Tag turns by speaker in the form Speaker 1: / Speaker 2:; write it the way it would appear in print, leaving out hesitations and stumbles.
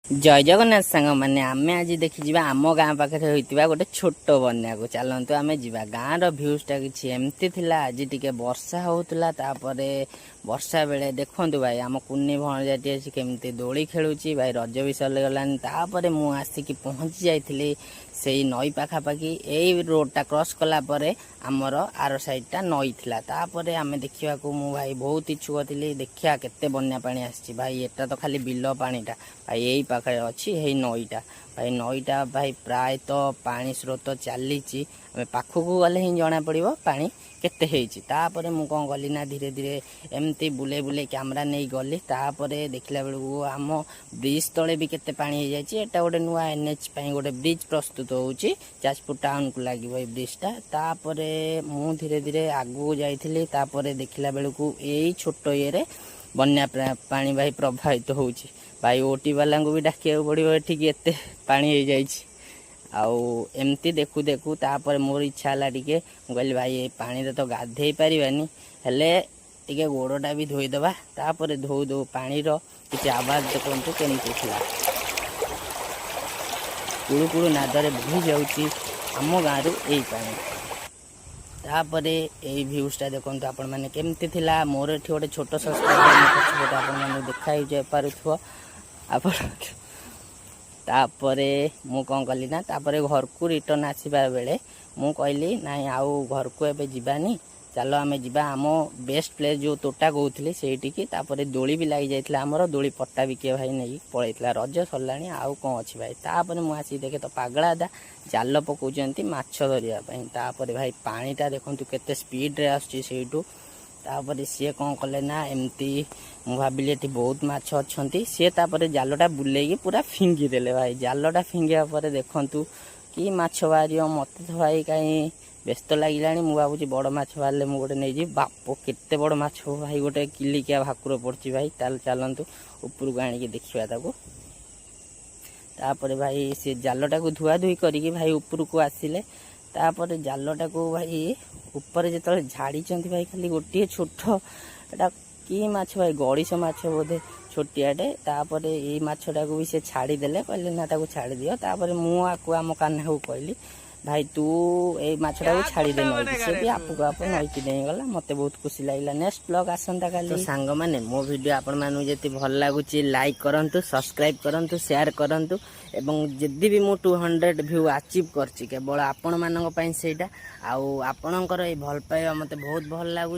Speaker 1: ଜୟ ଜଗନ୍ନାଥ ସାଙ୍ଗମାନେ, ଆମେ ଆଜି ଦେଖିଯିବା ଆମ ଗାଁ ପାଖରେ ହୋଇଥିବା ଗୋଟେ ଛୋଟ ବନ୍ୟାକୁ। ଚାଲନ୍ତୁ, ଆମେ ଯିବା। ଗାଁର ଭ୍ୟୁଜଟା କିଛି ଏମିତି ଥିଲା। ଆଜି ଟିକେ ବର୍ଷା ହେଉଥିଲା। ତାପରେ ବର୍ଷା ବେଳେ ଦେଖନ୍ତୁ ଭାଇ, ଆମ କୁନି ଭଣଜାଟି ଅଛି, କେମିତି ଦୋଳି ଖେଳୁଛି। ଭାଇ, ରଜ ବି ସରିଗଲାଣି। ତାପରେ ମୁଁ ଆସିକି ପହଞ୍ଚି ଯାଇଥିଲି ସେଇ ନଈ ପାଖାପାଖି। ଏଇ ରୋଡ଼ଟା କ୍ରସ୍ କଲା ପରେ ଆମର ଆର ସାଇଡ଼ଟା ନଈ ଥିଲା। ତାପରେ ଆମେ ଦେଖିବାକୁ ମୁଁ ଭାଇ ବହୁତ ଇଚ୍ଛୁକ ଥିଲି, ଦେଖିବା କେତେ ବନ୍ୟା ପାଣି ଆସିଛି। ଭାଇ, ଏଟା ତ ଖାଲି ବିଲ ପାଣିଟା। ଭାଇ, ଏଇ ପାଖରେ ଅଛି ଏଇ ନଈଟା। ଭାଇ, ନଈଟା ଭାଇ ପ୍ରାୟତଃ ପାଣି ସ୍ରୋତ ଚାଲିଛି। ଆମେ ପାଖକୁ ଗଲେ ହିଁ ଜଣାପଡ଼ିବ ପାଣି କେତେ ହେଇଛି। ତାପରେ ମୁଁ କ'ଣ କଲି ନା ଧୀରେ ଧୀରେ ଏମିତି ବୁଲେଇ ବୁଲେଇ କ୍ୟାମେରା ନେଇ ଗଲି। ତାପରେ ଦେଖିଲା ବେଳକୁ ଆମ ବ୍ରିଜ୍ ତଳେ ବି କେତେ ପାଣି ହେଇଯାଇଛି। ଏଟା ଗୋଟେ ନୂଆ ଏନ୍ଏଚ୍ ପାଇଁ ଗୋଟେ ବ୍ରିଜ୍ ପ୍ରସ୍ତୁତ ହେଉଛି। ଯାଜପୁର ଟାଉନକୁ ଲାଗିବ ଏଇ ବ୍ରିଜ୍ଟା। ତାପରେ ମୁଁ ଧୀରେ ଧୀରେ ଆଗକୁ ଯାଇଥିଲି। ତାପରେ ଦେଖିଲା ବେଳକୁ ଏଇ ଛୋଟ ଇଏରେ ବନ୍ୟା ପାଣି ଭାଇ ପ୍ରବାହିତ ହେଉଛି। ଭାଇ, ଓଟି ବାଲାଙ୍କୁ ବି ଡାକିବାକୁ ପଡ଼ିବ ଏଠିକି, ଏତେ ପାଣି ହେଇଯାଇଛି। ଆଉ ଏମିତି ଦେଖୁ ଦେଖୁ ତାପରେ ମୋର ଇଚ୍ଛା ହେଲା ଟିକେ। ମୁଁ କହିଲି, ଭାଇ, ଏ ପାଣିରେ ତ ଗାଧେଇ ପାରିବାନି, ହେଲେ ଟିକେ ଗୋଡ଼ଟା ବି ଧୋଇଦେବା। ତାପରେ ଧୋଉ ଧୋଉ ପାଣିର କିଛି ଆବାଜ ଦେଖନ୍ତୁ କେମିତି ଥିଲା। କୁଳୁ କୁଳୁ ନାଦରେ ବହି ଯାଉଛି ଆମ ଗାଁରୁ ଏଇ ପାଣି। ତାପରେ ଏଇ ଭ୍ୟୁଜଟା ଦେଖନ୍ତୁ ଆପଣମାନେ କେମିତି ଥିଲା। ମୋର ଏଠି ଗୋଟେ ଛୋଟ ସବସ୍କ୍ରାଇବର ମୋ ପଛପଟେ ଆପଣମାନଙ୍କୁ ଦେଖା ହେଇଯାଇପାରୁଥିବ ଆପଣ। ତାପରେ ମୁଁ କ'ଣ କଲି ନା ତାପରେ ଘରକୁ ରିଟର୍ଣ୍ଣ ଆସିବା ବେଳେ ମୁଁ କହିଲି, ନାଇଁ, ଆଉ ଘରକୁ ଏବେ ଯିବାନି, ଚାଲ ଆମେ ଯିବା ଆମ ବେଷ୍ଟ ପ୍ଲେସ୍ ଯେଉଁ ତୋଟା କହୁଥିଲି ସେଇଠିକି। ତାପରେ ଦୋଳି ବି ଲାଗିଯାଇଥିଲା ଆମର। ଦୋଳି ପଟା ବି କିଏ ଭାଇ ନେଇକି ପଳେଇଥିଲା। ରଜ ସରିଲାଣି, ଆଉ କ'ଣ ଅଛି ଭାଇ? ତାପରେ ମୁଁ ଆସିକି ଦେଖେ ତ ପାଗଳା ଦା ଜାଲ ପକାଉଛନ୍ତି ମାଛ ଧରିବା ପାଇଁ। ତାପରେ ଭାଇ, ପାଣିଟା ଦେଖନ୍ତୁ କେତେ ସ୍ପିଡ଼ରେ ଆସୁଛି ସେଇଠୁ। ତାପରେ ସିଏ କ'ଣ କଲେ ନା ଏମିତି ମୁଁ ଭାବିଲି ଏଠି ବହୁତ ମାଛ ଅଛନ୍ତି। ସିଏ ତାପରେ ଜାଲଟା ବୁଲେଇକି ପୁରା ଫିଙ୍ଗିଦେଲେ। ଭାଇ, ଜାଲଟା ଫିଙ୍ଗିବା ପରେ ଦେଖନ୍ତୁ କି ମାଛ ବାହାରିବ। ମୋତେ ତ ଭାଇ କାହିଁ ବ୍ୟସ୍ତ ଲାଗିଲାଣି। ମୁଁ ଭାବୁଛି ବଡ଼ ମାଛ ବାହାରିଲେ ମୁଁ ଗୋଟେ ନେଇଯିବି। ବାପ, କେତେ ବଡ଼ ମାଛ ଭାଇ! ଗୋଟେ କିଲିକିଆ ଭାକୁର ପଡ଼ିଛି ଭାଇ। ତାହେଲେ ଚାଲନ୍ତୁ, ଉପରକୁ ଆଣିକି ଦେଖିବା ତାକୁ। ତାପରେ ଭାଇ, ସେ ଜାଲଟାକୁ ଧୁଆ ଧୁଇ କରିକି ଭାଇ ଉପରକୁ ଆସିଲେ। ତାପରେ ଜାଲଟାକୁ ଭାଇ ଉପରେ ଯେତେବେଳେ ଝାଡ଼ିଛନ୍ତି, ଭାଇ, ଖାଲି ଗୋଟିଏ ଛୋଟ, ଏଟା କି ମାଛ ଭାଇ? ଗଡ଼ିଶ ମାଛ ବୋଧେ, ଛୋଟିଆଟେ। ତାପରେ ଏଇ ମାଛଟାକୁ ବି ସେ ଛାଡ଼ିଦେଲେ। କହିଲେ, ନା, ତାକୁ ଛାଡ଼ିଦିଅ। ତାପରେ ମୁଁ ଆକୁ ଆମ କାହ୍ନାକୁ କହିଲି, ଭାଇ, ତୁ ଏଇ ମାଛଟାକୁ ଛାଡ଼ିଦେ ନଈକି। ସେ ବି ଆପକୁ ଆପ ନଈକି ନେଇଗଲା। ମୋତେ ବହୁତ ଖୁସି ଲାଗିଲା। ନେକ୍ସଟ ବ୍ଲଗ ଆସନ୍ତା କାଲି। ସାଙ୍ଗମାନେ, ମୋ ଭିଡ଼ିଓ ଆପଣମାନଙ୍କୁ ଯଦି ଭଲ ଲାଗୁଛି, ଲାଇକ୍ କରନ୍ତୁ, ସବସ୍କ୍ରାଇବ୍ କରନ୍ତୁ, ସେୟାର କରନ୍ତୁ। ଏବଂ ଯଦି ବି ମୁଁ 200 ଭ୍ୟୁ ଆଚିଭ୍ କରିଛି, କେବଳ ଆପଣମାନଙ୍କ ପାଇଁ ସେଇଟା। ଆଉ ଆପଣଙ୍କର ଏଇ ଭଲ ପାଇବା ମୋତେ ବହୁତ ଭଲ ଲାଗୁଛି।